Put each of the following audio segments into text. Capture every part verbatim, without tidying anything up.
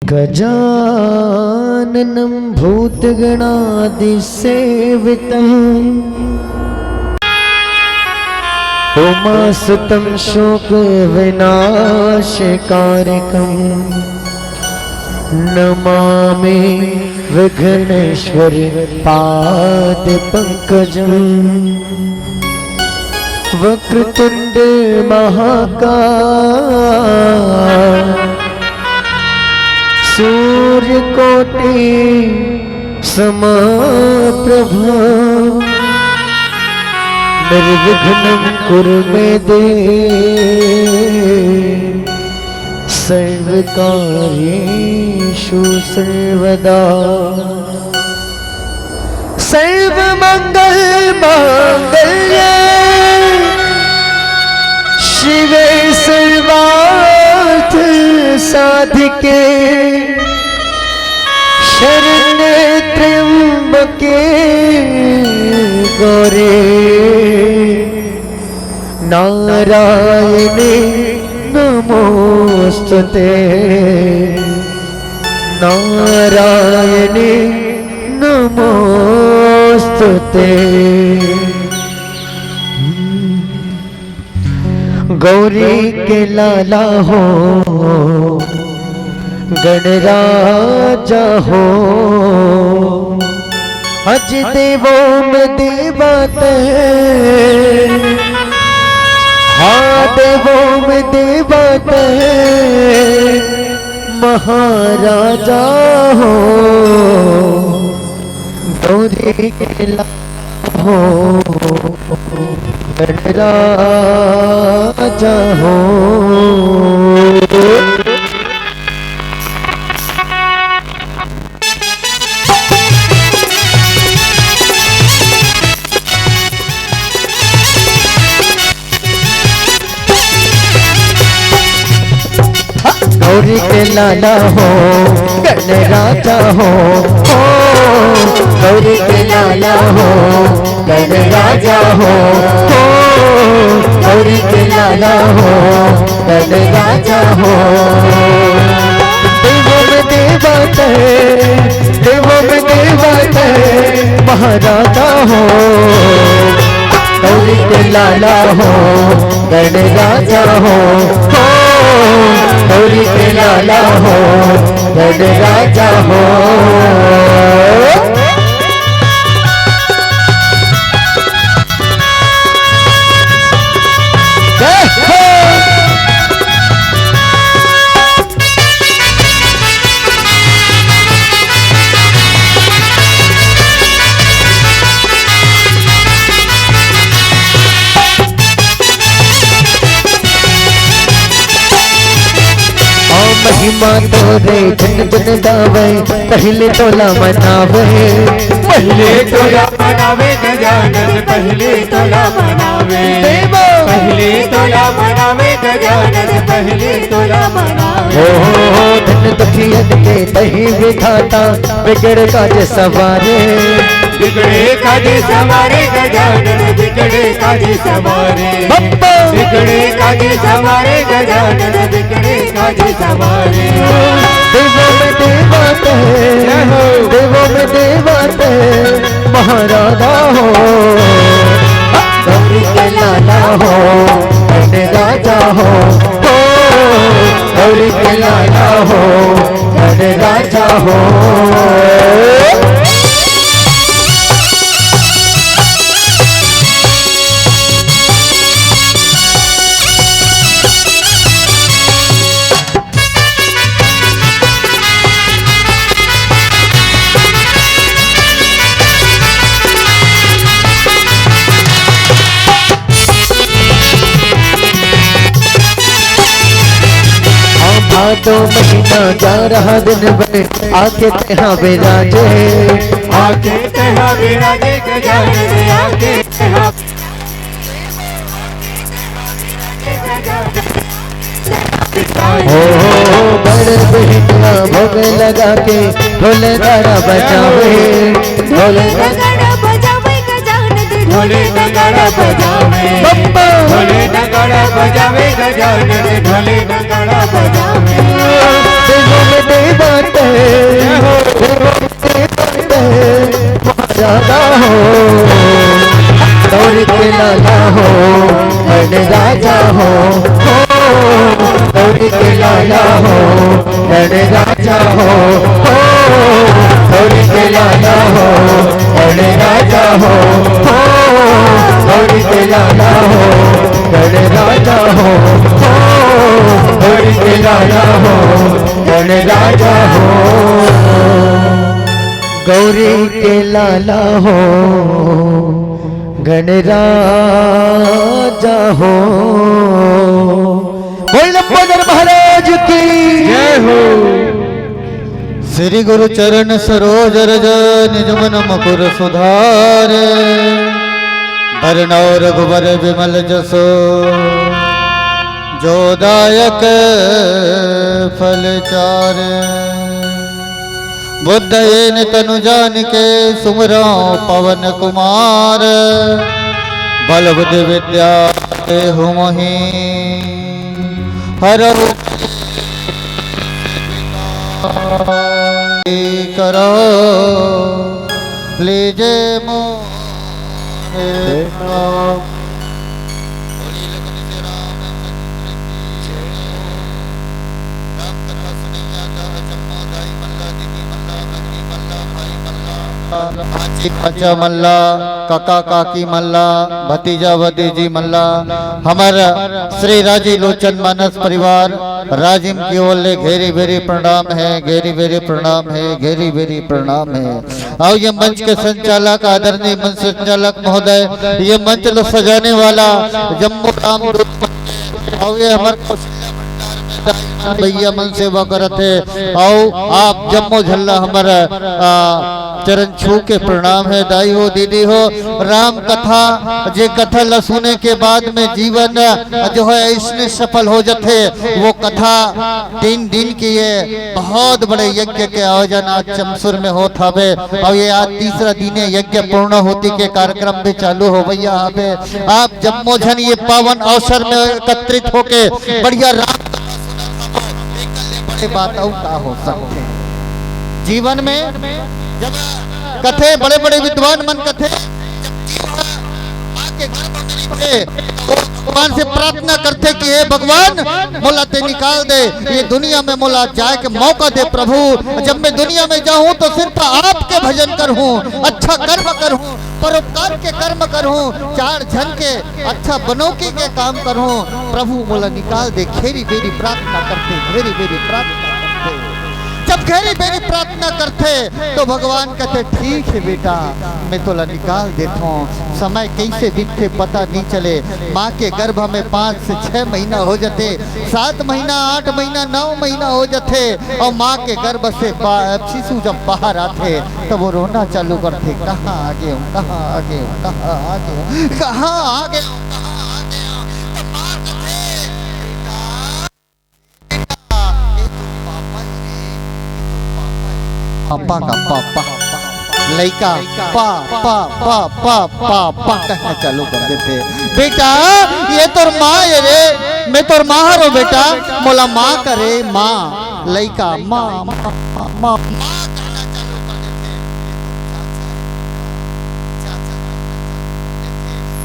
गजाननं भूतगणादिसेवितम्। उमासुतं शोकविनाशकारकम्। नमामि विघ्नेश्वर पाद पंकजम्। वक्रतुंड महाकाय सूर्यकोटि समप्रभा। निर्विघ्नं कुरु मे देव सर्वकार्येषु सर्वदा। सर्वमंगल मांगल्ये शिवे सर्वार्थ साधिके शरण्ये त्र्यंबके गौरी नारायणी नमोस्तुते। नारायणी नमोस्तुते। गौरी के लाला हो गणराजा हो। अज देवो में देवा तैं, हाँ देवो में देवा तैं महाराजा हो। गौरी के लाला हो गणराजा हो। गौरी के लाला हो गणराजा हो, हो। गौरी के लाला हो गणराजा हो, हो। गौरी के लाला हो गणराजा हो। देवों में देवा तैं, देवों में देवा तैं महाराजा हो। गौरी के लाला हो गणराजा हो, हो। गौरी के लाला हो गणराजा हो। जय हो। ओ महिमा तोरे जन जन गावे, पहिले तोला मनावे। पहिले तोला मनावे गजानन, पहिले तोला मनावे। देवा। पहिले तोला मनावे गजानन, पहिले तोला मनावे। ओ धन दुखियन के तहीं विधाता, बिगड़े काज संवारे। बिगड़े काज संवारे गजानन, बिगड़े काज संवारे। बप्पा। बिगड़े काज संवारे गजानन, बिगड़े काज संवारे। देवों में देवा तैं, जय हो। देवों में देवा तैं महाराजा हो। गौरी के लाला हो गणराजा हो, हो। गौरी के लाला हो गणराजा हो। भादो महीना ग्यारह दिन बने, आके तैं हा विराजे। आके तैं हा विराजे गजानन, आके तैं हा। ओ बड़ बहिनिया भोग लगा के ढोल नगाड़ा बजावे। ढोल नगाड़ा बजावे गजानन, ढोल नगाड़ा बजावे। बप्पा। ढोल नगाड़ा बजावे जाने ढोले नगाड़ा बजावे। दिल में दे बाटे, जय हो। दिल में दे बाटे, महाराजा हो। दौरी के लाला हो, बन राजा हो, हो। दौरी के लाला हो, बन राजा हो, हो। दौरी के लाला हो, बन राजा हो, हो। दौरी के लाला हो, बन राजा हो, हो। दौरी के लाला हो, बन राजा हो। गौरी के लाला हो, गणराजा हो। बोल लंबोदर महाराज की जय हो। श्री गुरु चरण सरोज रज, निज मन मुकुर सुधार। बरनौ रघुबर विमल जसो, जो दायक फल चार। बुद्ध एन तनु जानिके, सुमिरौं पवन कुमार। बल बुद्धि विद्या देहु मोहि, हरहु करो, लीजे मोहि। राम कथा सुनइया गा जम्मो दाई मन ला, दीदी मन ला, भगनी मन ला, भाई मन ला, भांची भांचा मन ला, काका काकी मन ला, भतीजा भतीजी मन ला, हमर श्री राजी लोचन मानस परिवार राजिम की ओर ले घेरी बेरी प्रणाम हे, घेरी बेरी प्रणाम हे, घेरी बेरी प्रणाम हे। अउ ये मंच के संचालक, आदरणीय मंच संचालक महोदय, ये मंच ला सजाने वाला जम्मो राम दूत अउ ये हमर कौशल्या भंडार में दाई मन भैया मन सेवा करत हे। अउ आप जम्मो झन ला हमर, आ, चरण छू के प्रणाम हे, दाई हो, दीदी हो। राम कथा, जे कथा ला सुने के बाद में जीवन जो है इसने सफल हो जथे, वो कथा तीन दिन की ये बहुत बड़े यज्ञ के आयोजन आज चमसुर में होत हवे, अउ ये आज तीसरा दिन हे, यज्ञ पूर्णाहुति के कार्यक्रम भी चालू होवइया हवे। आप जम्मो झन ये पावन अवसर में एकत्रित होके बढ़िया राम कथा सुनत हवो, एकर ले बड़े बात अउ का हो सकथे जीवन में? जब कथे बड़े बड़े विद्वान मन कथे, जब जीव ह माँ के गर्भ में रहिथे, तो भगवान से प्रार्थना करथे कि हे भगवान, मोला ते निकाल दे, ये दुनिया में मोला जाए के मौका दे प्रभु। जब मैं दुनिया में जाहूँ तो सिर्फ आपके भजन करहूँ, अच्छा कर्म करहूँ, परोपकार के कर्म करहूँ, चार झन के अच्छा बनौकी के काम करहूँ। प्रभु मोला निकाल दे। घेरी बेरी प्रार्थना करथे, घेरी बेरी प्रार्थना करथे। जब घेरी बेरी प्रार्थना करथे तो भगवान कथे, ठीक हे बेटा, मैं तोला निकाल देथों। समय कइसे बीतथे पता नइ चले। माँ के गर्भ में पाँच से छह महीना हो जथे, सात महीना, आठ महीना, नौ महीना हो जथे, अउ माँ के गर्भ से बा-, शिशु जब बाहर आथे, तब वो रोना चालू करथे, कहाँ आ गए हो, कहाँ आ गए हो, कहाँ आ गए हो, कहाँ आ गए हो, कहाँ आ गए हो? तो माँ कथे, बेटा, ये तो पापा ही रे, ये तो पापा ही। पापा का पापा। लइका पा, पा, पा, पा, पा, पा कहना चालू कर देथे। बेटा, ये तोर माँ हे रे, मैं तोर माँ हरों बेटा, मोला माँ करे, माँ। लइका माँ, माँ, माँ, माँ। माँ कहना चालू कर देथे।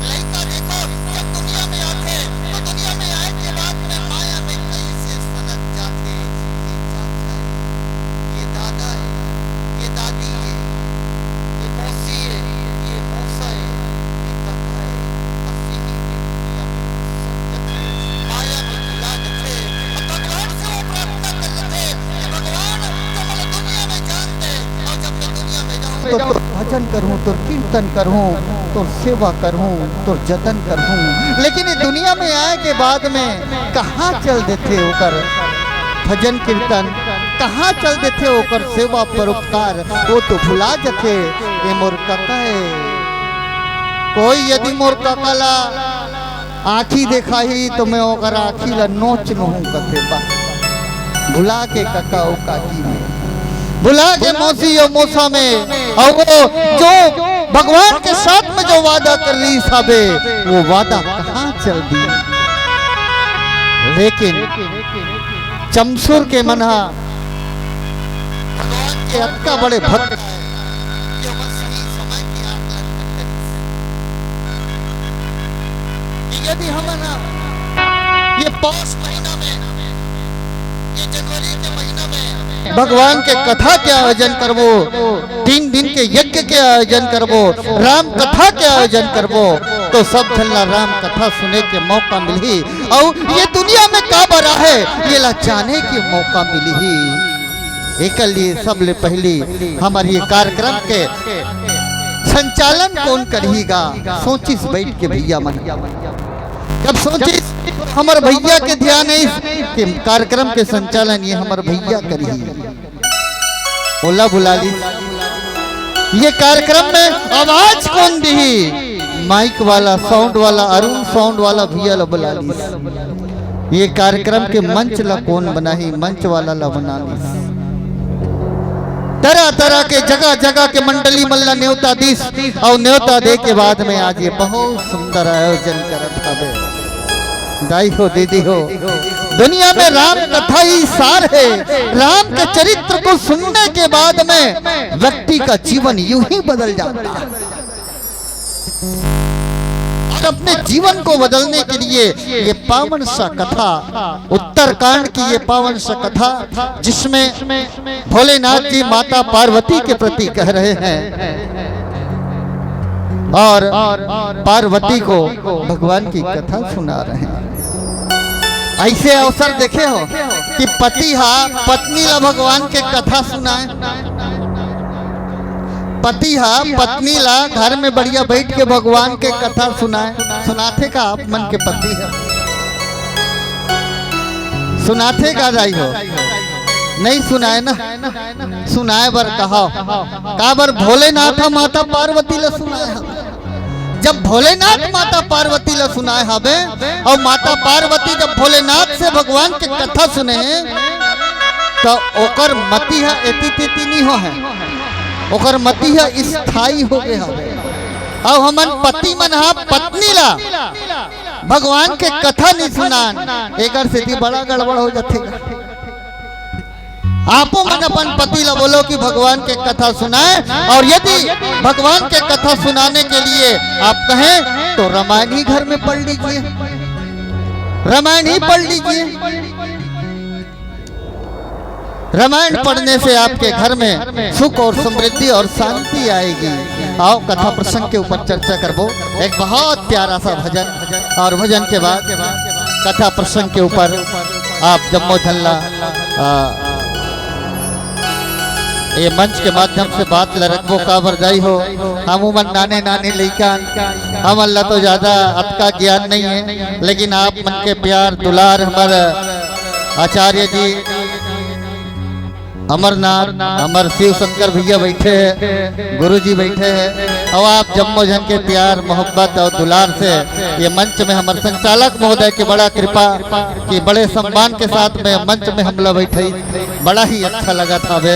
लइका देखो, जब दुनिया में आथे, तो दुनिया में आए के बाद में माया में कइसे सनक जाथे, ये दादा हे, ये दादी हे, ये मौसी हे, ये मौसा हे, ये कका हे, असीनी के दुनिया में सब जथे, माया में भुला जथे। अब भगवान से वो प्रार्थना कर लेथे कि भगवान, तो मोला दुनिया में जान दे, अउ जब मैं दुनिया में जाहूँ, तो तोर भजन करहूँ, तोर कीर्तन करहूँ, तोर सेवा करहूँ, तोर जतन करहूँ। लेकिन ये दुनिया में आए के बाद में कहाँ चल देथे ओकर भजन कीर्तन, कहाँ चल देथे ओकर सेवा परोपकार, वो तो भुला जथे। ये मोर कका हे, कोई यदि मोर कका ला आँखी देखाही तो मैं ओकर आँखी ला नोच लूहूँ कथे, बस भुला के कका अउ काकी में, भुला के मौसी अउ मौसा में, अउ वो जो भगवान के साथ में जो वादा कर रहिस हवे, वो वादा कहाँ चल दिस? लेकिन चमसुर के मन ह भगवान के अतका बड़े भक्त हे कि ओमन सही समय के आकलन करथे। कि यदि हमन ह ये पौष महीना में, ये जनवरी के महीना में भगवान के कथा के आयोजन करबो, तीन दिन के यज्ञ के आयोजन करबो, राम कथा के आयोजन करबो, तो सब झन ला राम कथा सुने के मौका मिलही। अउ ये दुनिया में का बरा हे, ये ला जाने के मौका मिलही। एकर लिए सबले पहिली हमर ये कार्यक्रम के संचालन कोन करही गा, सोचिस बैठ के भैया मन। जब सोचिस, हमर भैया के ध्यान आइस कि कार्यक्रम के संचालन ये हमर भैया करही। ओला बुला लिस। ये कार्यक्रम में आवाज कोन दिही? माइक वाला, साउंड वाला, अरुण साउंड वाला भैया ला बुला लिस। ये कार्यक्रम के मंच ला कोन बनाही? मंच वाला ला बना लिस। तरह तरह के जगह जगह के मंडली मन ला नेवता दिस, अउ नेवता दे के बाद में आज ये बहुत सुंदर आयोजन करत हवे। दाई हो, दीदी हो, दुनिया में राम कथा ही सार हे। राम के चरित्र को सुनने के बाद में व्यक्ति का जीवन यूं ही बदल जाता है। और अपने जीवन को बदलने के लिए ये पावन सा कथा, उत्तरकांड की ये पावन सा कथा, जिसमें भोलेनाथ जी माता पार्वती के प्रति कह रहे हैं और पार्वती को भगवान की कथा सुना रहे हैं। ऐसे अवसर देखे हो कि पति हा पत्नी ला भगवान के कथा सुनाए, पति हा पत्नी ला घर में बढ़िया बैठ के भगवान के कथा सुनाए? सुनाथे का आप मन के पति हा? सुनाथे का दाई हो? नहीं सुनाए ना। सुनाए बर कहा, काबर भोलेनाथ ह माता पार्वती ला सुनाए हवे। जब भोलेनाथ माता पार्वती ला सुनाए हवे, अउ माता पार्वती जब भोलेनाथ से भगवान के कथा सुने हे, त ओकर मति ह एती तेती नी हो हे, ओकर मति ह स्थायी हो गे हवे। अउ हमन पति मन ह पत्नी ला भगवान के कथा नी सुनान, एकर सेती बड़ा गड़बड़ हो जाथे। आपो मन अपन पति ला बोलो कि भगवान के कथा सुनाए, और यदि भगवान के कथा सुनाने के लिए आप कहें तो रामायण ही घर में पढ़ लीजिए, रामायण ही पढ़ लीजिए। रामायण पढ़ने से आपके घर में सुख और समृद्धि और शांति आएगी। आओ, कथा प्रसंग के ऊपर चर्चा करबो। एक बहुत प्यारा सा भजन, और भजन के बाद कथा प्रसंग के ऊपर आप जम्मो झन ला, आ, ये मंच के माध्यम से बात ल रखबो। काबर दाई हो, हम उमन नाने नाने लइका, हमन ला तो ज्यादा अतका ज्ञान नहीं है, लेकिन आप मन के प्यार दुलार, हमर आचार्य जी अमरनाथ, हमर शिव शंकर भैया बैठे हैं, गुरु जी बैठे हैं, और आप जम्मो झन के प्यार, मोहब्बत और दुलार से ये मंच में हमर संचालक महोदय के बड़ा कृपा कि बड़े सम्मान के साथ में मंच में हमला बैठे, बड़ा ही अच्छा लगा था बे।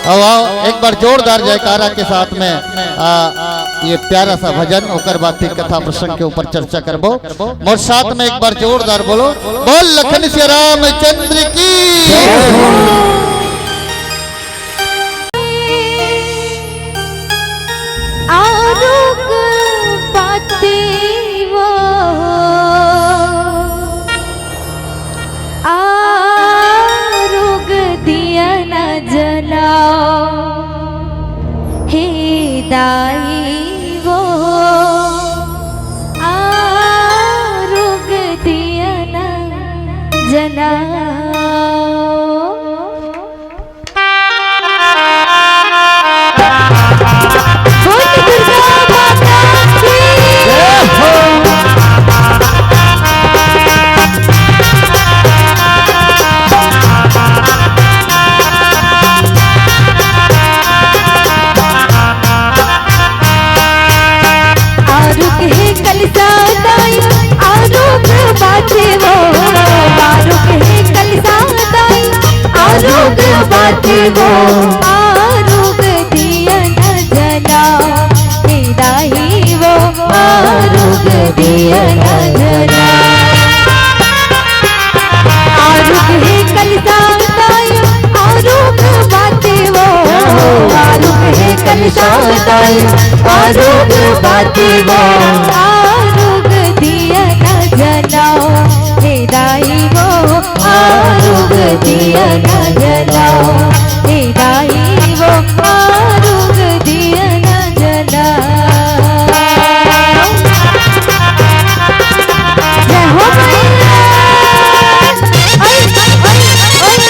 और आओ, एक बार जोरदार जयकारा के साथ में, आ, ये प्यारा सा भजन, ओकर बाद फिर कथा प्रसंग के ऊपर चर्चा करबो। मोर साथ में एक बार जोरदार बोलो, बोल लखन सिया रामचंद्र की। आरुग बाती वो, आरुग दिया न जलाओ, हे दाई वो, आरुग दिया न जलाओ। बोल दुर्गा माता की। जय हो। आरुग हे कलसा दाई, आरुग बाटे वो। आरुग हे कलसा दाई, आरुग बाटे वो। आरुग दिया न जला, हे दाई वो। आरुग दिया न जला। दाई, आरुग बाती वो, आरुग दिया ना जलाओ, हे दाई वो, आरुग दिया ना जलाओ, हे दाई वो, आरुग दिया ना जलाओ। जय हो मैया। ओए, ओए, ओए, ओए।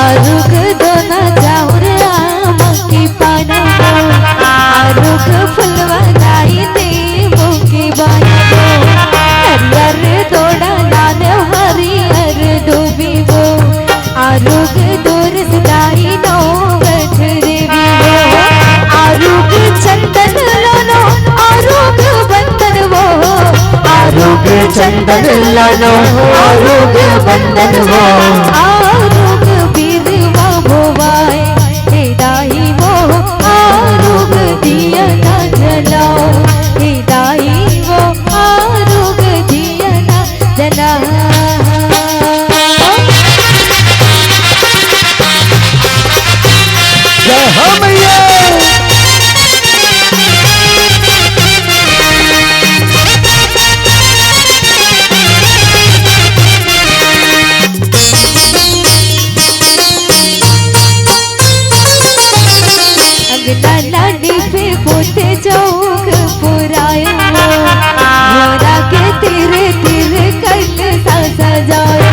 आरुग दोना चाउर आम की पाना वो, आरुग फुलवा गाई नींबू की बाना वो, हरियर दोड़ा लाल हरियर दूबी वो, आरुग दूर सदाई नौ गठ देवी वो, आरुग चंदन लानो, आरुग बंदन वो, आरुग चंदन लानो, आरुग बंदन वो, आरुग बीरवा भोवाए, हे दाई वो, आरुग दिया ना जलाओ, हे दाई वो, आरुग दिया ना जलाओ। जय हो मैया। अंगना लाडी पे पोते चौक पुरायो, मोरा के तिर तिर कल सा सजायो,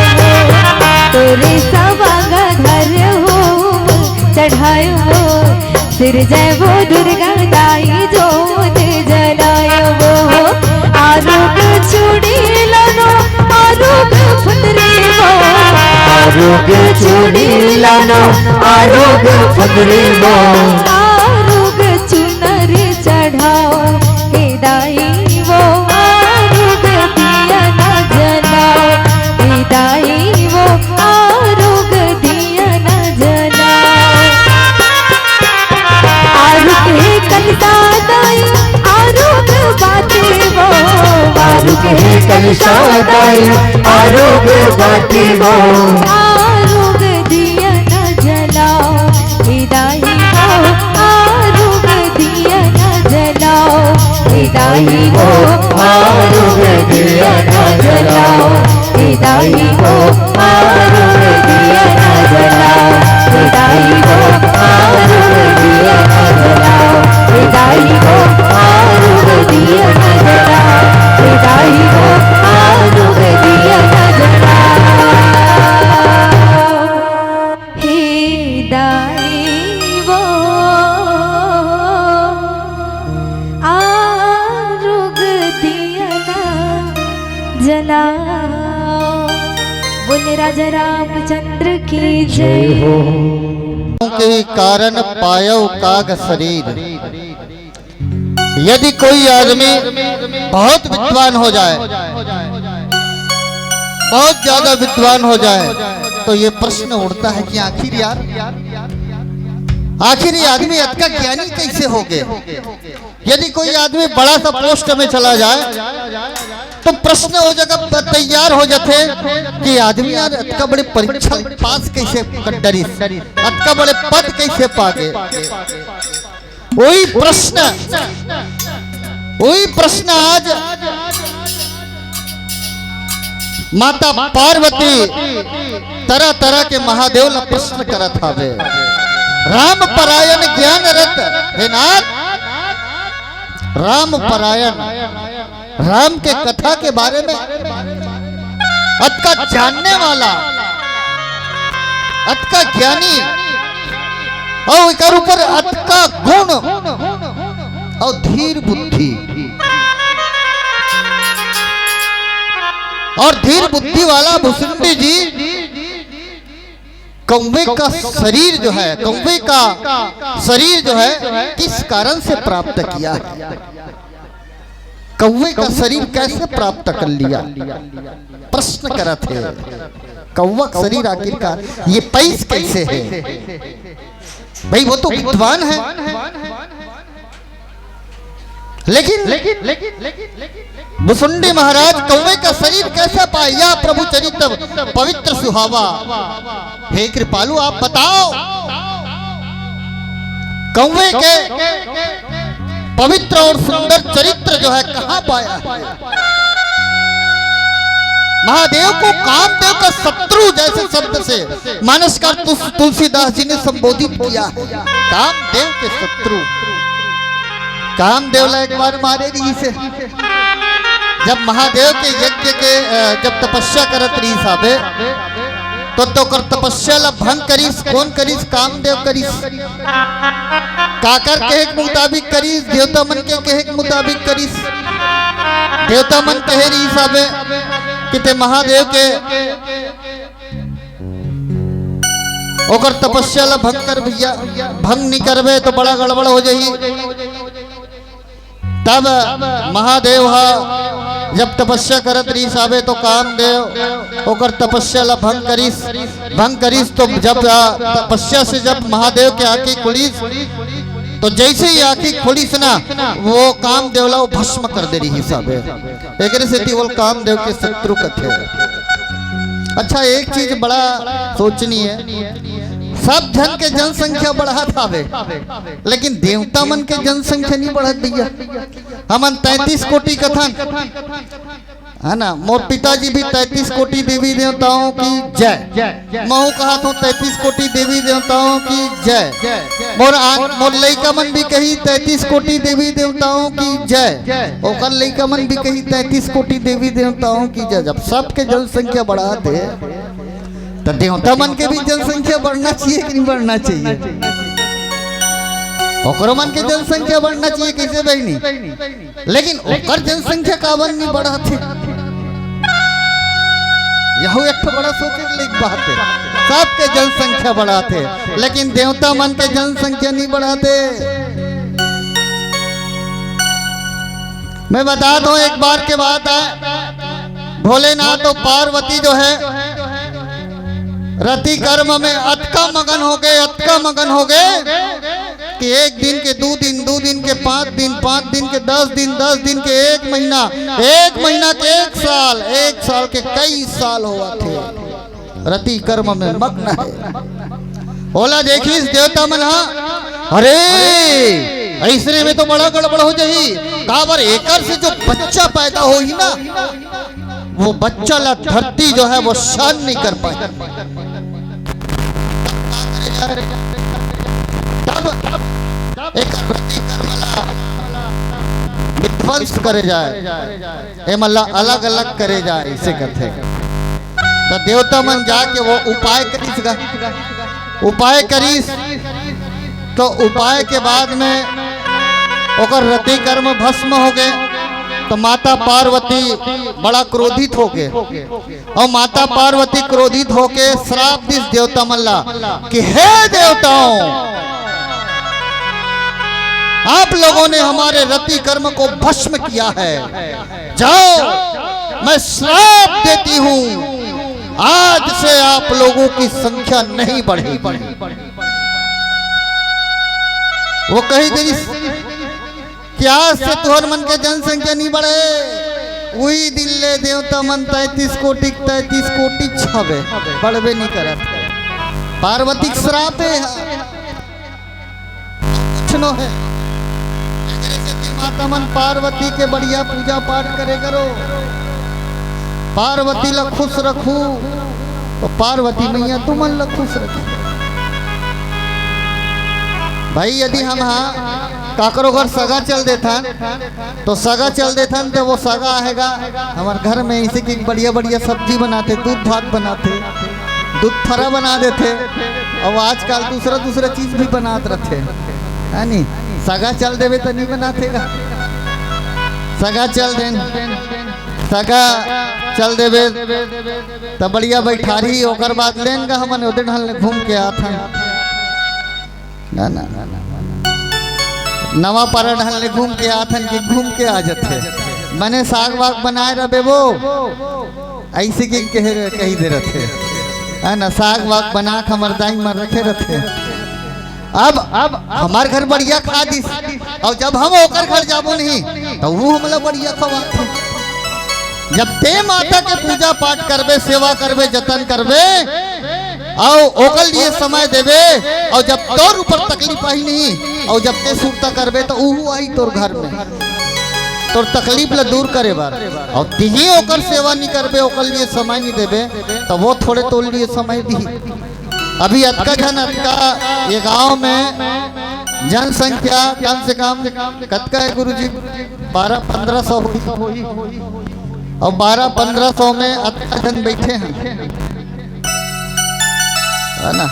तोरे सवांगा घर होम चढ़ायो, सिरजय वो दुर्गा दाई जोत जलायो वो, आरुग चूड़ी लानो, आरुग फुंदरी वो, आरुग चूड़ी लानो, आरुग फुंदरी वो, आरुग चुनर चढ़ाओ, हे दाई वो, आरुग दिया ना जलाओ, हे दाई वो, आरुग दिया ना जलाओ। आरुग हे कलसा दाई, आरुग बाती वो, आरुग हे कलसा दाई, आरुग बाती वो, आरुग दिया ना जलाओ, हे दाई वो, आरुग दिया ना जलाओ, हे दाई वो, आरुग दिया ना जलाओ, हे दाई वो, आरुग दिया ना जलाओ, हे दाई वो, आरुग दिया ना जलाओ, हे दाई वो, आरुग दिया ना जलाओ, हे दाई वो, आरुग दिया ना जलाओ। हे दाई वो, आरुग दिया ना जलाओ। बोले राजा रामचंद्र की जय। जय हो। के कारण पायो काग शरीर। यदि कोई आदमी बहुत विद्वान हो जाए, बहुत ज्यादा विद्वान हो जाए, तो ये प्रश्न उठता है कि आखिर यार, आखिर ये आदमी अतका ज्ञानी कैसे हो गए? यदि कोई आदमी बड़ा सा पोस्ट में चला जाए, तो प्रश्न हो जगह प-, तैयार हो जाथे कि आदमी यार अतका बड़े परीक्षा पास कैसे कर डरिस, अतका बड़े पद कैसे पा गए। वही प्रश्न, वही प्रश्न आज माता पार्वती तरह तरह के महादेव ला प्रश्न करत हावे। राम परायण ज्ञान रत, हे नाथ, राम परायण, राम के कथा के बारे में अतका जानने वाला, अतका ज्ञानी, अउ एकर ऊपर अतका गुण अउ धीर बुद्धि, अउ धीर बुद्धि वाला भुसुंडी जी कौवे का शरीर जो है, कौवे का शरीर जो है, किस कारण से प्राप्त किया है? कौवे का शरीर कैसे प्राप्त कर लिया? प्रश्न करत हे, कौवा का शरीर आखिरकार ये पैस कैसे है? भाई, वो तो विद्वान है, लेकिन, लेकिन, लेकिन, लेकिन, लेकिन भुसुंडी महाराज कौवे का शरीर कैसा पाया, प्रभु चरित पवित्र सुहावा। हे कृपालु, आप बताओ, कौवे के पवित्र और सुंदर चरित्र जो है, कहाँ पाया है? महादेव को कामदेव का शत्रु जैसे शब्द से मानसकार तुस-, तुलसीदास जी ने संबोधित किया है। कामदेव के शत्रु। कामदेव ला एक बार मारे रहिस हे। जब महादेव के यज्ञ के, अ, जब तपस्या करत रहिस हाबे, तो, तो ओकर तपस्या ला भंग करिस। कोन करिस? कामदेव करिस। काकर कहे के मुताबिक करिस? देवता मन के कहे के मुताबिक करिस। देवता मन कहे रहिस हाबे कि ते महादेव के ओकर तपस्या ला भंग कर भैया, भंग नहीं करबे तो बड़ा गड़बड़ हो जाही। तब महादेव हा जब तपस्या करत रहिस हाबे तो कामदेव ओकर तपस्या ला भंग करिस। भंग करिस तो जब, आ, तपस्या से जब महादेव के आंखी खुलिस, तो जैसे ही आंखी खुलिस ना, वो कामदेव ला वो भस्म कर दे रहिस हाबे। एकरे सेती ओला कामदेव के शत्रु कथे। अच्छा, एक चीज बड़ा सोचनीय हे, सब झन के जनसंख्या बढ़त हावे, लेकिन देवता मन के जनसंख्या नहीं बढ़त भैया। हमन तैंतीस कोटि कथन, है ना? मोर पिताजी भी तैंतीस कोटि देवी देवताओं की जय। महूं कहत हूं तैंतीस कोटि देवी देवताओं की जय। मोर आन-, मोर लइका मन भी कही तैंतीस कोटि देवी देवताओं की जय। ओकर लइका मन भी कही तैंतीस कोटि देवी देवताओं की जय। जब सबके जनसंख्या बढ़ात हे, तो देवता मन के भी जनसंख्या बढ़ना चाहिए कि नहीं बढ़ना चाहिए? ओकरो मन के जनसंख्या बढ़ना चाहिए, कैसे बहिनी? लेकिन ओकर जनसंख्या काबर नहीं बढ़ाथे? यहू एक ठो बड़ा सोचे के लायक बात हे। सबके जनसंख्या बढ़ाथे, लेकिन देवता मन के जनसंख्या नहीं बढ़ाथे। मैं बता दूं, एक बार के बात हे, भोलेनाथ और पार्वती जो है रति कर्म में अतका मगन हो गए, अतका मगन हो गए कि एक दिन के दू दिन, दू दिन के पांच दिन, पांच दिन के दस दिन, दस दिन के एक महीना, एक महीना के एक साल, एक साल के कई साल होवत हे, रति कर्म में मग्न हे। ओला देखिस देवता मन हा, अरे, अइसने में तो बड़ा गड़बड़ हो जाही। काबर, एकर से जो बच्चा पैदा होही ना, वो बच्चा ला धरती जो है वो सहन नहीं कर पाए। तब एक रति कर्म ला विध्वंस करे जाए, एमन ला अलग-अलग करे जाए, इसे कथे। त देवता मन जाके वो उपाय करिस गा, उपाय करिस, तो उपाय के बाद में ओकर रति कर्म भस्म हो गए। तो माता पार्वती बड़ा क्रोधित हो गए और माता पार्वती क्रोधित होके श्राप दिस देवता मन ला कि हे देवताओं, आप लोगों ने हमारे रति कर्म को भस्म किया है, जाओ, मैं श्राप देती हूँ, आज से आप लोगों की संख्या नहीं बढ़ेगी। वो कही दिस कि आज से तुहर मन के जनसंख्या नहीं बढ़े। उही दिन ले देवता मन तैंतीस कोटि, तैंतीस कोटि हवे, बढ़बे नहीं करत। पार्वती के श्राप हे, कुछ नो हे। एकरे सेती माता मन पार्वती के बढ़िया पूजा पाठ करे करो, पार्वती ला खुश रखू, तो पार्वती मैया तुमन ला खुश रखू। भाई, यदि हम हा काकरो घर सगा चल देथन, तो सगा चल देथन, तो वो सगा आएगा हमर घर में, इसे की बढ़िया बढ़िया सब्जी बनाथे, दूध भात बनाथे, दूध फरा बना देथे, और आजकल दूसरा दूसरा चीज भी बनात रथे, है नी? सगा चल देवे तो नहीं बनाथे गा, सगा चल देन, सगा चल देवे तो बढ़िया बैठारी, ओकर बाद लेन गा हमन ओदे ढल ले घूम के आथन। ना, ना, ना, ना, ना। नवा पारा ढल ले घूम के आथन कि घूम के आ जथे। मने साग वाग बनाए रबे वो, ऐसे कि कहे, कही दे रथे। है ना, साग वाग बना के हमर दाई मन रखे रथे। अब अब हमार घर बढ़िया खा दिस, अउ जब हम ओकर घर जाबो नहीं, त वो हमला बढ़िया खवाथे। जब ते माता के पूजा पाठ करबे, सेवा करबे, जतन करबे, अउ ओकर लिए समय देबे, अउ जब तोर ऊपर तकलीफ आही नहीं, अउ जब ते सुरता करबे, त उहू आही तोर घर में, तोर तकलीफ ला दूर करे बर। अउ तिही ओकर सेवा नहीं करबे, ओकर लिए समय नहीं देबे, त वो थोड़े तोर लिए समय दिही। अभी अतका झन, अतका ये गांव में जनसंख्या कम से कम कतका है गुरुजी? बारह पन्द्रह सौ होही। अउ बारह पन्द्रह सौ में अतका झन बैठे हैं, है ना?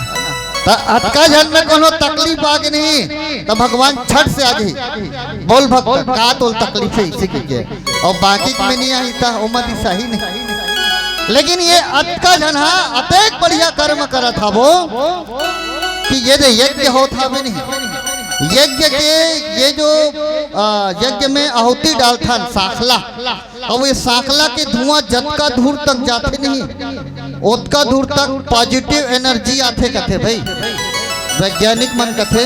त अतका झन में कोनो तकलीफ आगे नहीं, त भगवान झट से आगे। बोल भक्त, का तोल तकलीफ है इसी के? अउ बाकी में नहीं आई, त ओमा दिसाही नहीं। लेकिन ये अतका झन हा अतेक बढ़िया कर्म करत हाबो कि ये दे यज्ञ होत हाबे नहीं, यज्ञ के ये जो, आ, यज्ञ में आहुति डालथन साखला, अउ ये साखला के धुआं जतका दूर तक जाथे नहीं, ओतका दूर तक positive energy आथे कथे भाई। वैज्ञानिक मन कथे,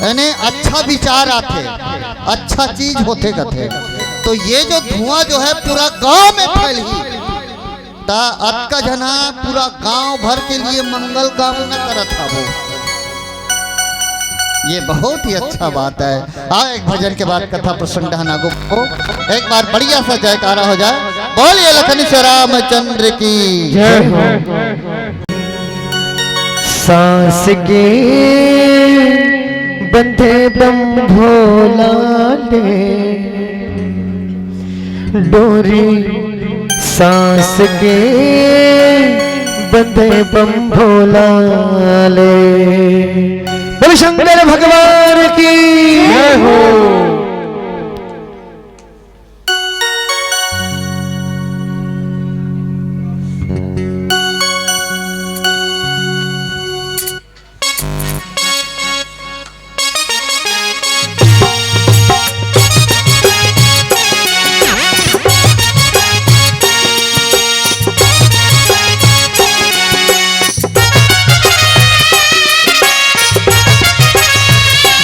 यानी अच्छा विचार आथे, अच्छा चीज होथे कथे। तो ये जो धुआं जो है पूरा गांव में फैलही, त अतका झन हा पूरा गांव भर के लिए मंगल कामना करत हाबो। ये बहुत ही अच्छा बात है। आओ, एक भजन के बाद कथा प्रसंग डहन आगू को एक बार बढ़िया सा जयकारा हो जाए। बोलिए लखन श्री रामचंद्र की जय हो। सांस के बंधे बम भोला ले, डोरी सांस के बंधे बम भोला ले। बोलो शंकर भगवान की जय हो।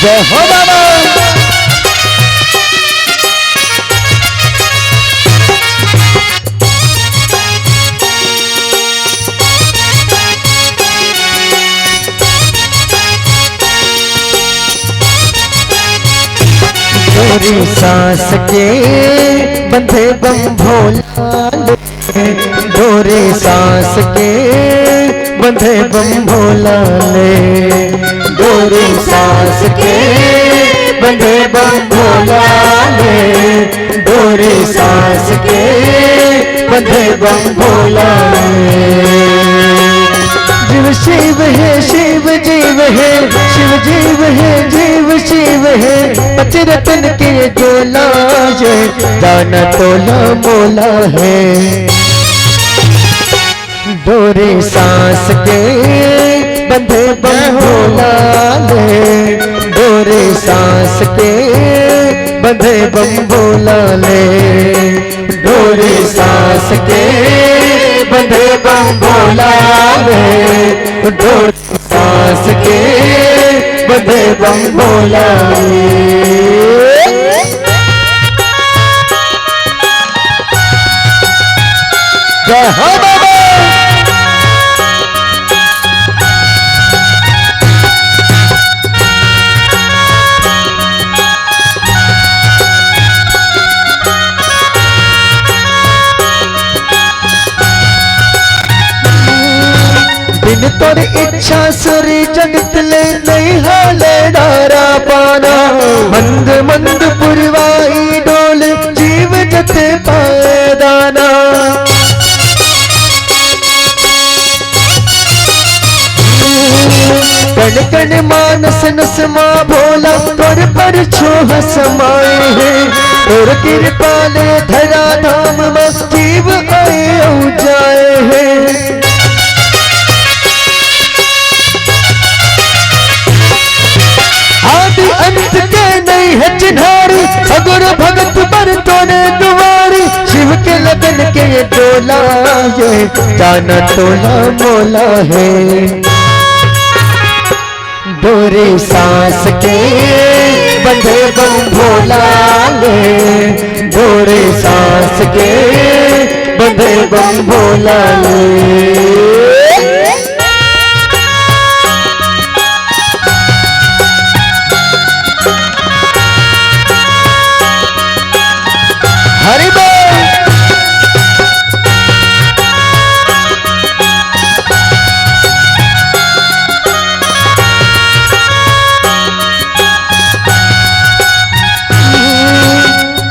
जय हो बाबा। डोरी सांस के बंधे बम भोला ले, डोरी सांस के बंधे बम भोला ले, डोरी सांस के बंधे बम भोला ले, डोरी सांस के बंधे बम भोला ले। जीव शिव है, शिव जीव है, शिव जीव है, जीव शिव है। पच रतन के जोला ये, दाना तोला मोला है। डोरी सांस के बंधे बम भोला ले, डोरी सांस के बंधे बम भोला ले, डोरी सांस के बंधे बम भोला ले, डोरी सांस के बंधे बम भोला ले। जय हो बाबा। बिन तोर इच्छा सुर जगत ले नहीं हाले डारा पाना। मंद मंद पुरवाई डोल जीव जते पाए दाना। कण कण मानस नस मा भोला तोर पर छोह समाए है। तोर कृपा ले धरा धाम मा जीव आए अउ जाए है। आदि अंत के नहीं है चिन्हारी, सगुर भगत पर तोरे दुआरी। शिव के लगन के ये डोला, ये जाना तोला मोला है। डोर रे सांस के बंधे बम भोला ले, डोरे सांस के बंधे बम भोला ले। हरि बोल।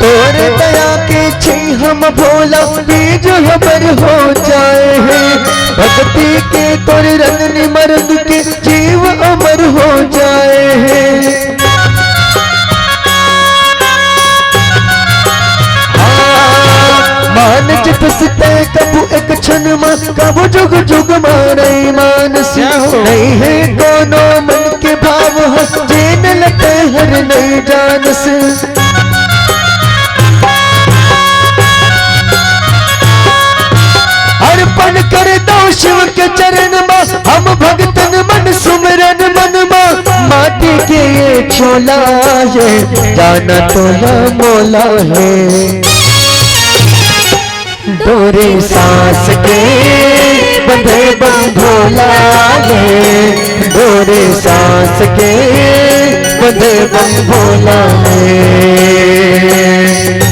तोर दया के छे हम भोला, बीज हमर हो जाए हे। भक्ति के तोर रंग निमरंग के जीव अमर हो जाए हे। हाँ, मान चित सुते कबू एक क्षण मा, कबू जुग जुग मा नहीं मानस। क्या हो? नहीं है कोनो मन के भाव ह, जेन लते हर नहीं जानस। अर्पण कर दो शिव के चरण मा, हम भगतन मन सुमरन मन मा। माटी के ये चोला है, जाना तोला मोला है। डोरे सांस के बंधे बम भोला ले, डोरे सांस के बंधे बम भोला ले।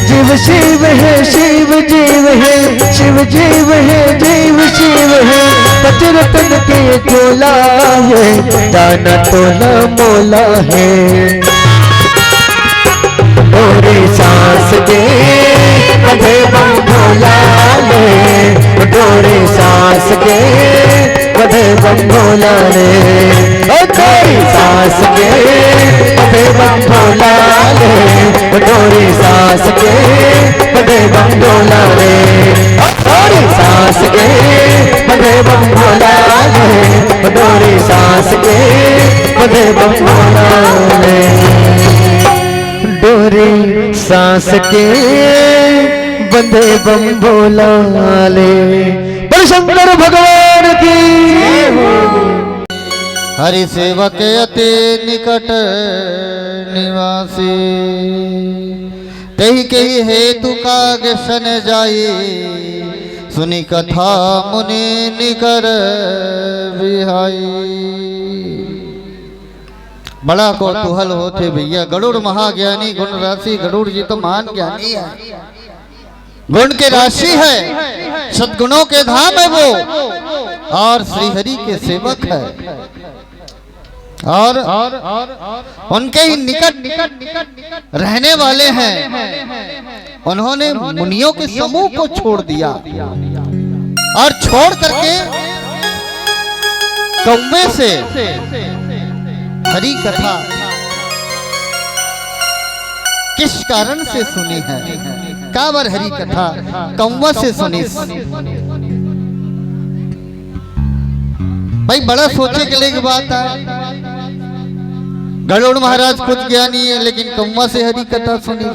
जीव शिव है, शिव जीव है, शिव जीव है, जीव शिव है। पचरतन के झोला है, दाना तोला मोला है। डोरे सांस के बंधे बम भोला ले, डोरे सांस के बंधे बम भोला ले। ओ डोरे सांस के बंधे बम भोला ले, ओ डोरे सांस के बंधे बम भोला ले। ओ डोरे सांस के बंधे बम भोला ले, ओ डोरे सांस के बंधे बम भोला ले। डोरे सांस के बंधे बम भोला ले। बोल शंकर भगवान की। हरि सेवक अति निकट निवासी, तेहि केहि हेतु काग सन जाई, सुनि कथा मुनि निकर बिहाई। बड़ा कौतूहल होथे भैया, गरुड़ महाज्ञानी गुण राशि, गरुड़ जी तो महान ज्ञानी है, गुण के राशि है, सद्गुणों के धाम है वो, और श्रीहरि के सेवक है, और उनके ही निकट रहने वाले हैं। उन्होंने मुनियों के समूह को छोड़ दिया और छोड़ करके कौवे से हरि कथा किस कारण से सुनी है? काबर हरि कथा कौवा से सुनी? भाई, बड़ा सोचे के लिए बात है। गरुड़ महाराज खुद ज्ञानी है, लेकिन कौवा से हरि कथा सुनी।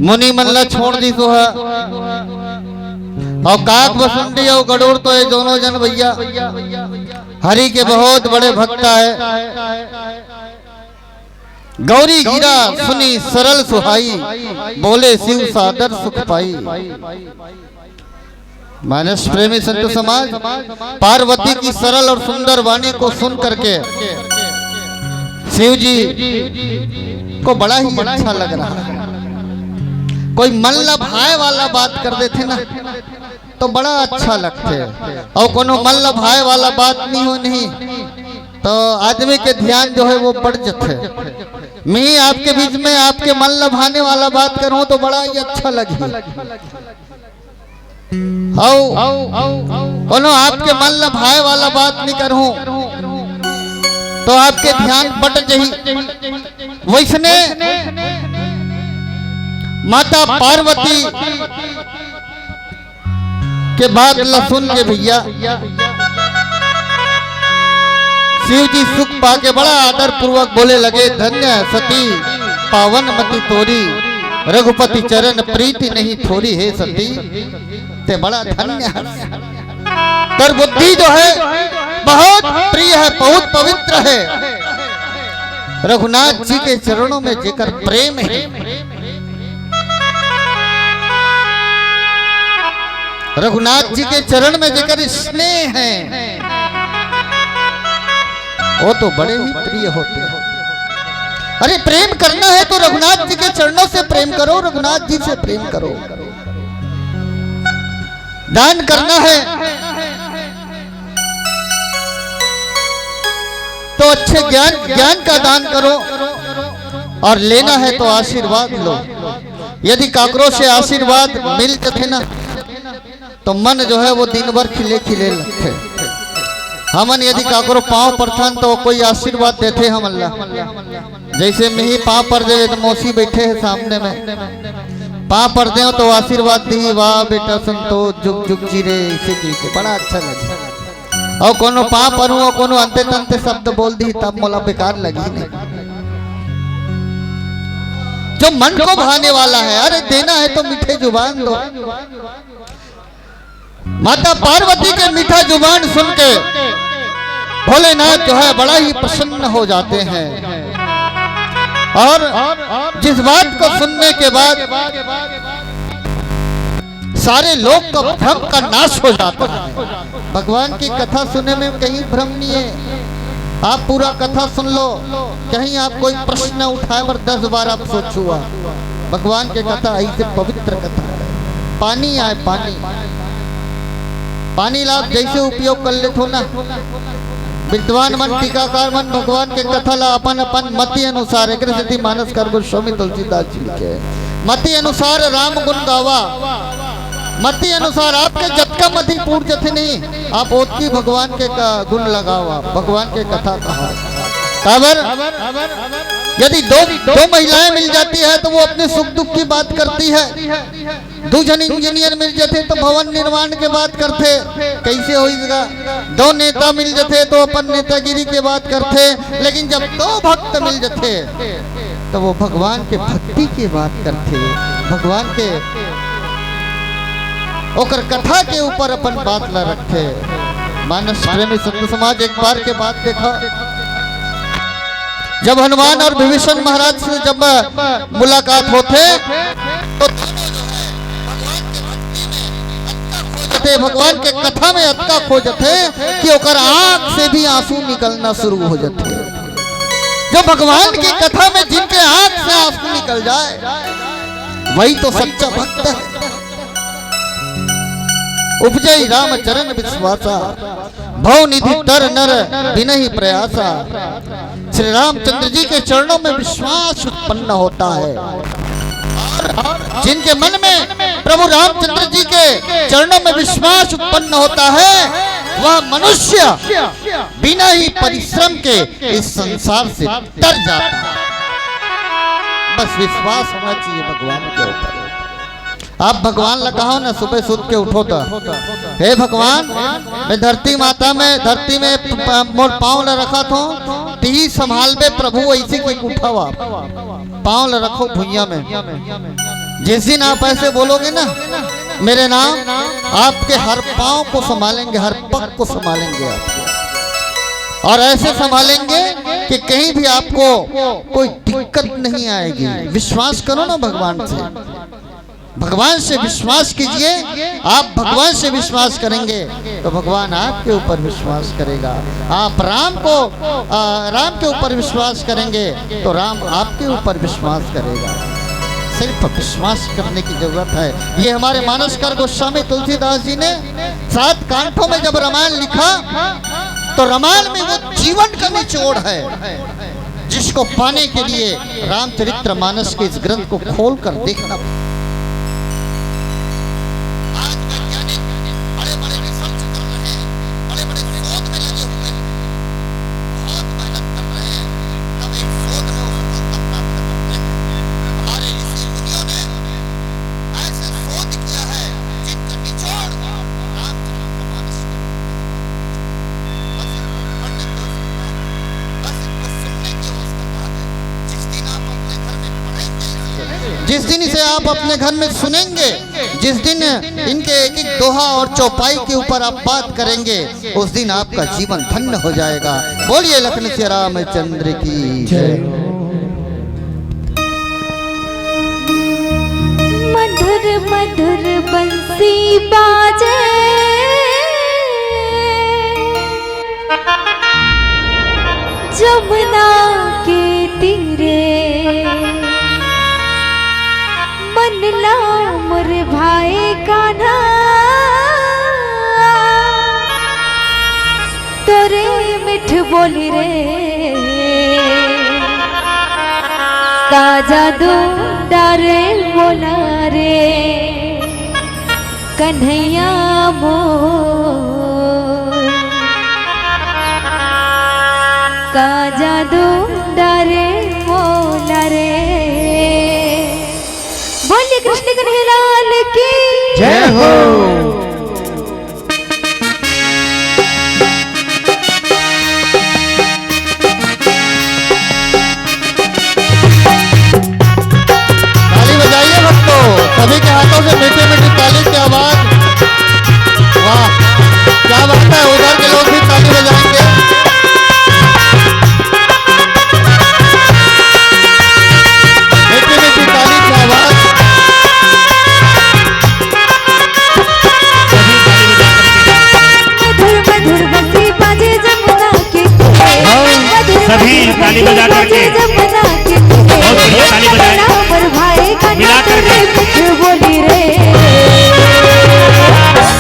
मुनि मन ला छोड़ दिस हा, अउ काक बसुंडी अउ गरुड़ तो ये दोनों जन भैया हरि के बहुत बड़े भक्त है। गौरी गिरा सुनी सरल सुहाई, बोले शिव सादर सुख पाई। मानस प्रेमी संत समाज, पार्वती की सरल और सुंदर वाणी को सुन करके शिव जी को बड़ा ही अच्छा लग रहा है। कोई मन लभाए वाला बात कर देथे ना, तो बड़ा अच्छा लगथे। अउ कोनो मन लभाए वाला बात नहीं हो नहीं, तो आदमी के ध्यान जो है वो बढ़ जथे। मैं आपके बीच में आपके मन लभाने वाला बात करूं तो बड़ा ही अच्छा लगे। अउ कोनो आपके मन लभाए वाला बात नहीं करूं तो आपके ध्यान बट जही। वैसने माता पार्वती के बात ला सुन के भैया शिव जी सुख पाके बड़ा आदर पूर्वक बोले लगे, "धन्य सती पावन मति तोरी, रघुपति चरण प्रीति नहीं थोरी।" हे सती, ते बड़ा धन्य है। तर बुद्धि जो है बहुत प्रिय है, बहुत पवित्र है। रघुनाथ जी के चरणों में जेकर प्रेम है, रघुनाथ जी के चरण में जेकर स्नेह है, वो तो बड़े ही प्रिय होते हैं। अरे, प्रेम करना है तो रघुनाथ जी के चरणों से प्रेम करो, रघुनाथ जी से प्रेम करो। दान करना है तो अच्छे ज्ञान, ज्ञान का दान करो, और लेना है तो आशीर्वाद लो। यदि काकरो से आशीर्वाद मिल जथे ना, तो मन जो है वो दिन भर खिले खिले लगथे। हमन यदि काकरो पाँव परथन तो कोई आशीर्वाद देथे हमन ला। जैसे मैं ही पाँव पर देवे तो मौसी बैठे है सामने में, पाँव पर देव तो आशीर्वाद दी, "वाह बेटा संतोष, जुग जुग जी रे", ऐसे कहिके बड़ा अच्छा लगे। और कोनो पाँव पर हूँ और कोनो अंते तंते शब्द बोल दी तब मोला बेकार लगी नहीं। जो मन को भाने वाला है, अरे देना है तो मीठे जुबान दो। माता पार्वती के मीठा जुबान सुन के भोलेनाथ जो है बड़ा ही प्रसन्न हो जाते हैं, और जिस बात को सुनने के बाद सारे लोग का भ्रम का नाश हो जाता है। भगवान की कथा सुने में कहीं भ्रम नहीं है। आप पूरा कथा सुन लो, कहीं आप कोई प्रश्न उठाए बर दस बार आप सोचुआ। भगवान के कथा ऐसे पवित्र कथा है। पानी आए, पानी, पानी ला आप जैसे उपयोग कर लेथो ना। विद्वान मन, टीकाकार मन भगवान के कथा ला अपन अपन मति अनुसार, एकरे सेती मानसकार गोस्वामी तुलसीदास जी लिखे, मति अनुसार राम गुण गावा। मति अनुसार आपके जतका मति पूर जथे नहीं, आप ओतकी भगवान के क-, गुण लगावा, भगवान के कथा कहा। काबर? यदि दो, दो महिलाएं मिल जाती है तो वो अपने सुख दुख की बात करती है। दू झन इंजीनियर मिल जथे तो भवन निर्माण के बात करथे, कैसे होइगा। दो नेता मिल जथे तो अपन नेतागिरी के बात करथे, लेकिन जब दो भक्त मिल जथे तो वो भगवान के भक्ति के बात करथे, भगवान के ओकर कथा के ऊपर अपन बात ला रखथे। मानस प्रेमी संत समाज, एक बार के बात देखा, जब हनुमान और विभीषण महाराज से जब मुलाकात होथे तो ते भगवान के कथा में अतका खो जथे कि ओकर आंख से भी आंसू निकलना शुरू हो जथे। जो भगवान की कथा में जिनके आंख से आंसू निकल जाए, वही तो सच्चा भक्त है। उपजई राम चरण विश्वासा, भव निधि तर नर बिनहि प्रयासा। श्री रामचंद्र जी के चरणों में विश्वास उत्पन्न होता है। जिनके मन में प्रभु रामचंद्र जी के चरणों में विश्वास उत्पन्न होता है, वह मनुष्य बिना ही परिश्रम के इस संसार से तर जाता है। बस विश्वास होना चाहिए भगवान के ऊपर। आप भगवान ला कहो ना, सुबह सुत के उठो तो, "हे भगवान, मैं धरती माता में, धरती में प-, प-, मोर पाँव ला रखत हूँ, तिही संभालबे प्रभु", ऐसे कहिके उठाओ आप। पाँव ला रखो भुइयां में। जिस दिन आप ऐसे बोलोगे ना, "मेरे नाम", आपके हर पाँव को संभालेंगे, हर पग को संभालेंगे आप, और ऐसे संभालेंगे कि कहीं भी आपको कोई दिक्कत नहीं आएगी। विश्वास करो ना भगवान से। भगवान से विश्वास कीजिए। आप भगवान से विश्वास करेंगे तो भगवान आपके ऊपर विश्वास करेगा। आप राम को, आ, राम के ऊपर विश्वास करेंगे तो राम आपके ऊपर विश्वास करेगा। सिर्फ विश्वास करने की जरूरत है। ये हमारे मानसकार गोस्वामी तुलसीदास जी ने सात कांठों में जब रामायण लिखा तो रामायण में वो जीवन का निचोड़ है, जिसको पाने के लिए रामचरित्र मानस के इस ग्रंथ को खोल कर देखना। आज वैज्ञानिक बड़े-बड़े research कर रहे हैं, बड़े-बड़े शोध में लगे हुए हैं, बहुत मेहनत कर रहे हैं, तब एक शोध में वो सफलता प्राप्त करते हैं। हमारे ऋषि मुनियों ने ऐसे शोध किया है जिनका निचोड़ रामचरित्र मानस के रूप में। बस इनको पढ़ने की उसका बात है। बस इनको सुनने की उसका बात है। जिस दिन आप अपने घर में पढ़ेंगे इसे, जिस दिन इसे आप अपने घर में सुनेंगे, जिस दिन इनके एक एक दोहा और चौपाई के ऊपर आप बात करेंगे, उस दिन आपका जीवन धन्य हो जाएगा। बोलिए लखन सिया रामचंद्र की जय। मधुर मधुर बंसी बाजे, जमुना के तीरे। मन ला मोर भाई कान्हा, तोरे मिठ बोली रे, का जादू डारे मोला रे, कन्हैया मोर, का जादू डारे मोला रे। बोलिए कृष्ण कन्हैया लाल की जय हो। ताली बजाइए भक्तों, सभी के हाथों से मीठी मीठी ताली की आवाज। वाह, क्या बात है, उधर के लोग भी ताली बजाएंगे। मीठी मीठी ताली की आवाज। मधुर मधुर बंसी बाजे जमुना के तीरे। हाँ, मधुर सभी मधुर ताली बंसी बजा करके बाजे जमुना के तीरे। बहुत बढ़िया, ताली बजाएं। मोर भाई का मिला करके। नाम रे मिठ बोली रे।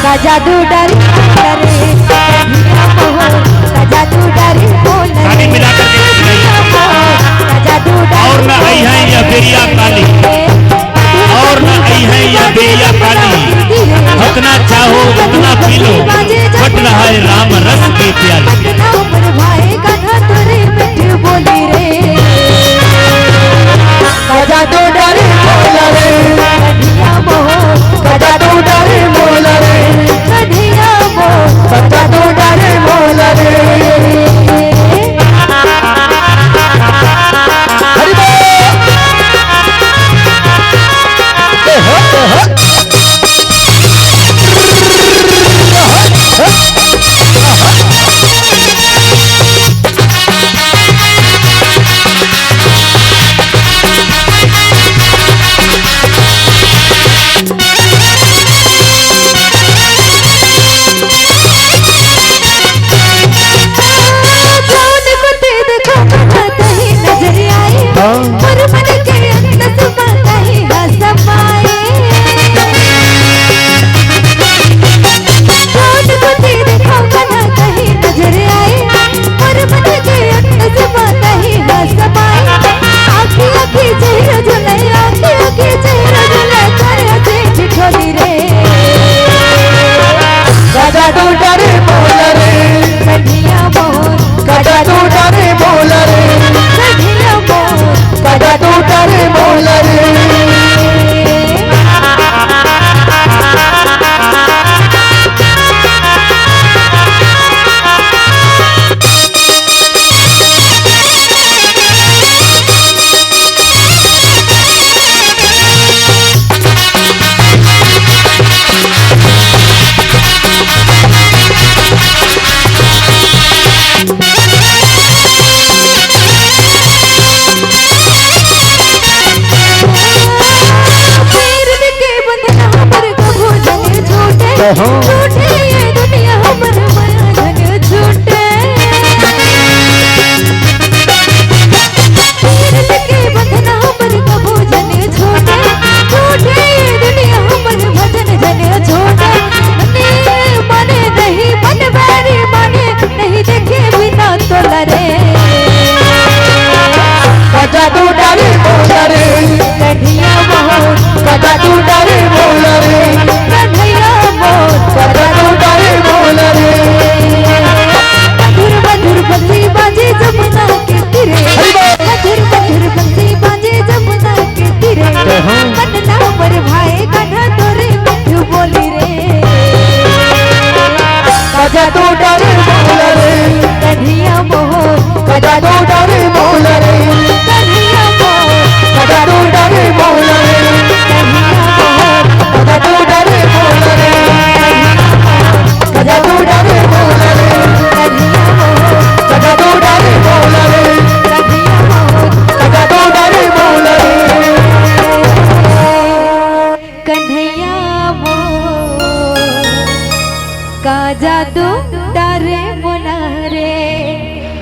का जादू डारी करे, कन्हैया मोर, का जादू डारी बोल रे। ताली मिला करके बजाइए। कन्हैया मोर, का जादू डारी और ना आई है यह बेरिया काली। और न अइहैं यह बेरिया काली, जितना चाहो उतना पी लो, बट रहा है राम रस के प्याली। कजा तो डरे बोला रे, कजा तो डरे बोला रे, कजा तो डरे बोला रे। हरि बोल।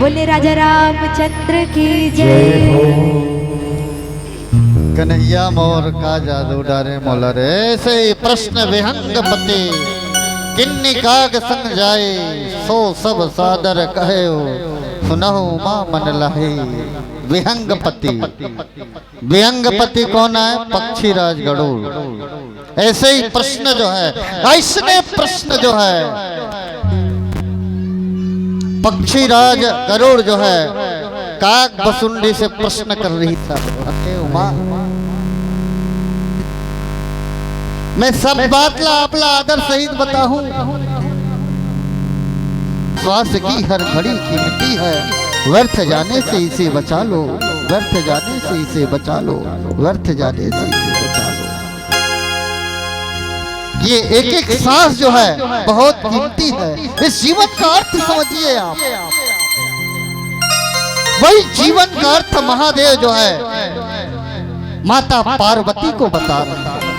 बोले राजा रामचंद्र की जय। कन्हैया मोर का जादू डारे मोला रे। ऐसे ही प्रश्न विहंग पति, किन्नी काग संग जाए, सो सब सादर कहे, सुनहु उमा मन लाए। विहंग पति, विहंग पति कौन है? पक्षीराज गरुड़। ऐसे ही प्रश्न जो है, ऐसने प्रश्न जो है, पक्षीराज गरुड़ जो है, काग बसुंडी से प्रश्न कर रही था। अरे उमा, मैं सब बात ला आप ला आदर सहित बताहूं। श्वास की हर घड़ी कीमती है, व्यर्थ जाने से इसे बचा लो, व्यर्थ जाने से इसे बचा लो, व्यर्थ जाने से इसे बचा लो। ये एक एक सांस जो है बहुत कीमती है। इस जीवन का अर्थ समझिए आप। वही जीवन का अर्थ महादेव जो है माता पार्वती को बता रहा है।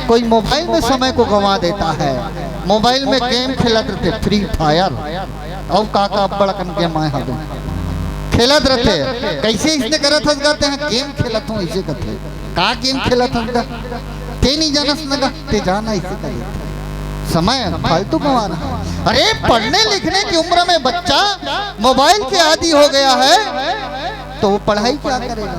कोई मोबाइल में समय को गंवा देता है, मोबाइल में गेम खेलत रहिथे, फ्री फायर, अउ का का अब्बड़ अकन गेम आए हवे, खेलत रहिथे। कइसे इसने करत हस गा, तेहा गेम खेलत हंव, अइसे कथे। का गेम खेलत हस गा? ते नइ जानस न गा, ते जान अइसे कथे। समय फालतू गंवा रहा है। अरे, पढ़ने लिखने की उम्र में बच्चा मोबाइल के आदी हो गया है, तो वो पढ़ाई क्या करेगा?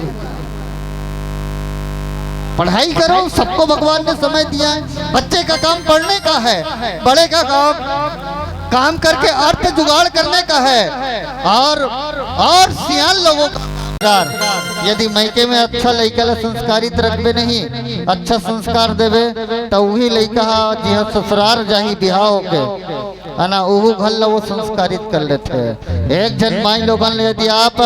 पढ़ाई करो, सबको भगवान ने समय दिया है। बच्चे का काम पढ़ने का है, बड़े का काम काम करके अर्थ जुगाड़ करने का है। और, और सियान लोगों का, यदि मइके में अच्छा लइका ला संस्कारित रखबे नहीं, अच्छा संस्कार देबे, त उही लइका हा जिहां ससुरार जाही बिहाव होके, है ना, उहू घर ला वो संस्कारित कर लेथे। एक झन माई लोगन ले यदि आप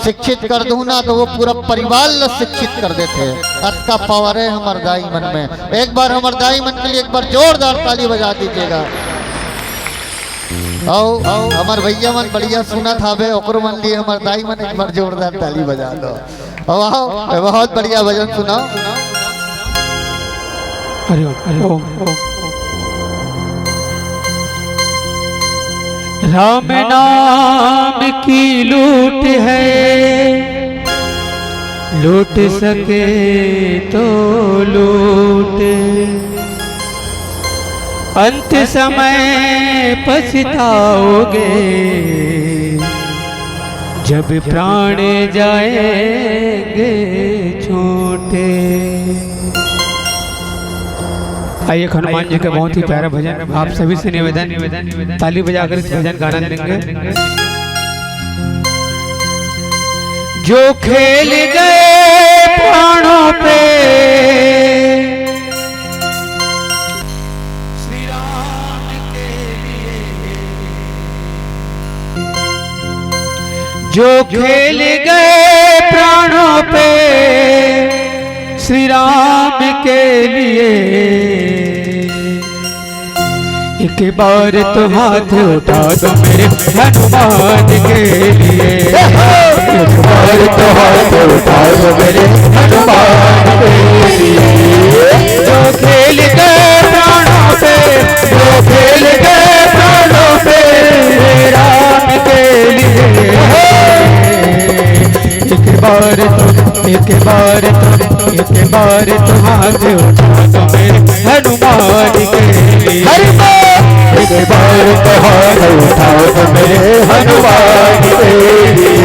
शिक्षित कर दू ना, तो वो पूरा परिवार ला शिक्षित कर देथे। अतका पावर है हमर दाई मन में। एक बार हमर दाई मन के लिए एक बार जोरदार ताली बजा दीजिएगा। अउ हमर भैया मन बढ़िया सुनत हावे, ओकरो मन लिए हमर दाई मन एक बार जोरदार ताली बजा दो। वाह, बहुत बढ़िया भजन सुनाओ। हरि ओम, हरि ओम। राम नाम की लूट है, लूट सके तो लूट, अंत समय पछताओगे, जब प्राण जाएंगे छूटे। आइए, हनुमान जी का बहुत ही प्यारा भजन, आप सभी से निवेदन, ताली बजाकर इस भजन का आनंद लेंगे। जो खेल गए प्राणों पे, श्री राम के लिए, जो खेल गए प्राणों पे श्री राम के लिए, एक बार तो हाथ उठा दो मेरे हनुमान के लिए। एक बार तो हाथ उठा दो मेरे हनुमान के लिए। जो खेल गए प्राणों पे, जो खेल गए प्राणों पे, मेरे राम के लिए। एक बार तो, एक बार तो, एक बार तो हाथ उठा दो मेरे हनुमान के लिए। हरि बोल। एक बार तो हाथ उठा दो मेरे हनुमान के लिए।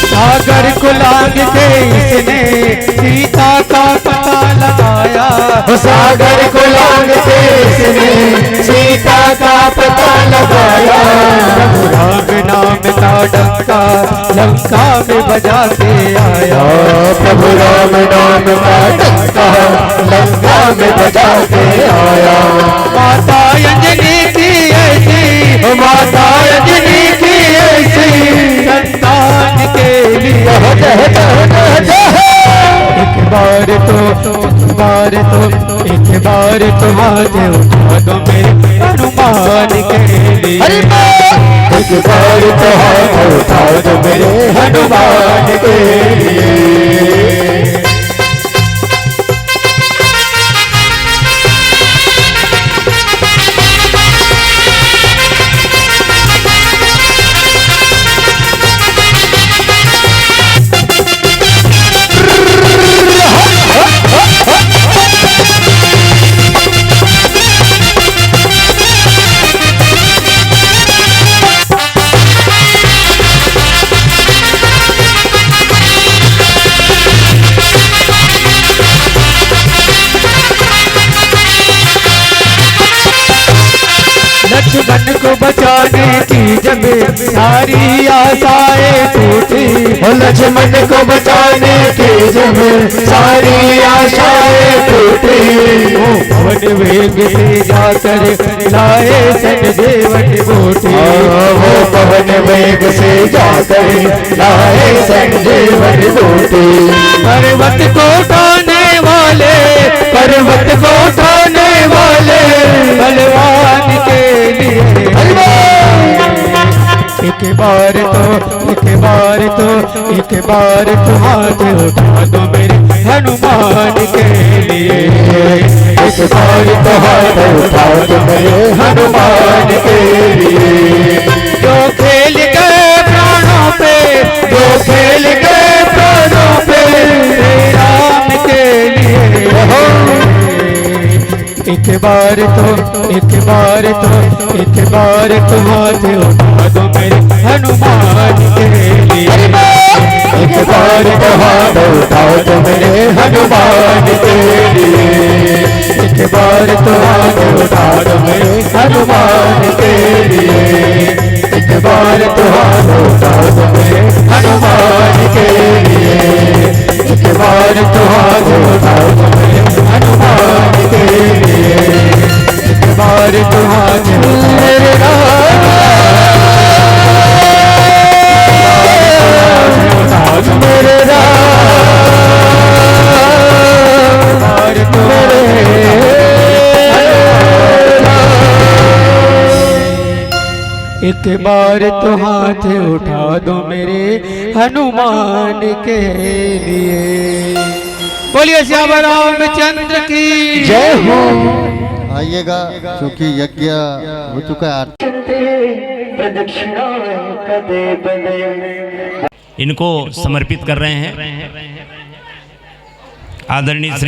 सागर को लांघ के इसने सीता का पता लगाया। सागर को लांघते इसने सीता का पता लगाया। प्रभु राम नाम का डंका लंका में बजा के आया। प्रभु राम नाम का डंका लंका में बजा के आया। माता अंजनी की ऐसी, माता अंजनी की ऐसी संतान के लिए। जय, जय, जय, जय, जय। एक बार तो, एक बार तो, एक बार तो हाथ उठा दो मेरे हनुमान के लिए। हरि बोल। एक बार तो हाथ उठा दो मेरे हनुमान के लिए। लक्ष्मण को बचाने की जब सारी आशाएं टूटी। ओ लक्ष्मण को बचाने की जब सारी आशाएं टूटी। वो पवन वेग से जाकर लाए संजीवनी बूटी। ओ वो पवन वेग से जाकर लाए संजीवनी बूटी। पर्वत को उठाने वाले, पर्वत को उठाने वाले बलवान के लिए। हरि बोल। एक बार तो, एक बार तो, एक बार तो हाथ उठा दो मेरे हनुमान के लिए। एक बार तो हाथ उठा दो मेरे हनुमान के लिए। जो खेल गए प्राणों पे, जो खेल गए प्राणों पे, श्री राम के लिए। एक बार तो, एक बार तो, एक बार तो हाथ उठा दो मेरे हनुमान के लिए। एक बार तो हाथ उठा दो मेरे हनुमान के लिए। एक बार तो हाथ उठा दो मेरे हनुमान के लिए। एक बार तो हाथ उठा दो मेरे हनुमान के लिए। एक बार तो हाथ उठा दो मेरे हनुमान के लिए। एक बार तो हाथ उठा दो मेरे राम। एक बार तो हाथ उठा दो मेरे हनुमान के लिए। बोलिए सियावर रामचंद्र की जय हो। आइएगा, क्योंकि यज्ञ हो चुका है। प्रदक्षिणा कदे बने। इनको समर्पित कर रहे हैं आदरणीय श्री